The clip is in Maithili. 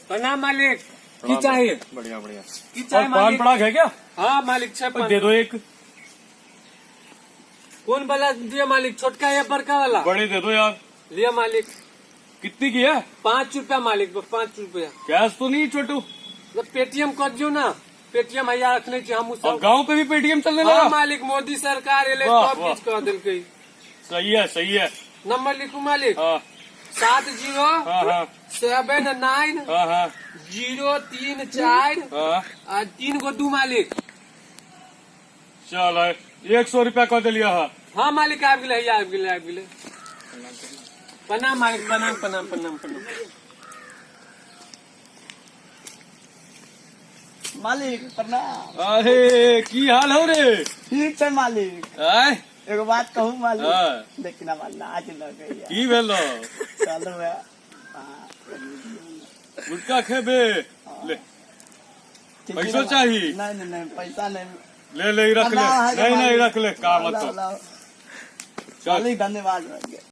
प्रणाम मालिक। की चाहिए? बढ़िया बढ़िया। की चाहिए और पान मालिक? पड़ाक है क्या? हाँ मालिक छै पान। दे दो एक। कौन वाला दिए मालिक, छोटका या बड़का वाला? बड़े दे दो यार। लिया मालिक। कितनी की है? 5 रुपया मालिक, 5 रुपया। कैश तो नहीं छोटू? तो पेटीएम कर दियो ना, पेटीएम हैया रखने छी हम सब। और गाँव पे भी पेटीएम चलने हाँ लगा? मालिक, मोदी सरकार एले वाह, सब वाह। किछ कह देलकै। सही है सही है। नंबर लिखू मालिक? हाँ। 70 हाँ, हाँ। 7 9 हाँ, हाँ। 0 3 4 हाँ। आ 3 गो 2 मालिक। चल 100 रुपया कह दिलिया। हाँ। हाँ मालिक, आबि गेलै, हैया आबि गेलै, आबि गेलै। प्रणाम मालिक, प्रणाम प्रणाम प्रणाम प्रणाम। मालिक प्रणाम। अरे की हाल हो रे? ठीक छै मालिक। आय? एगो बात कहू मालिक? हाँ। लेकिन हमरा लाज लगैया। की भेलो? चलू है। गुटखा खेबे? ले। ठीक पैसो है ना? चाही? नहीं नहीं नहीं, पैसा नहीं। ले ले, रख ले। लाओ, नहीं नहीं, मालिक। रख ले, काम लाओ, मत। लाओ। चल। मालिक धन्यवाद।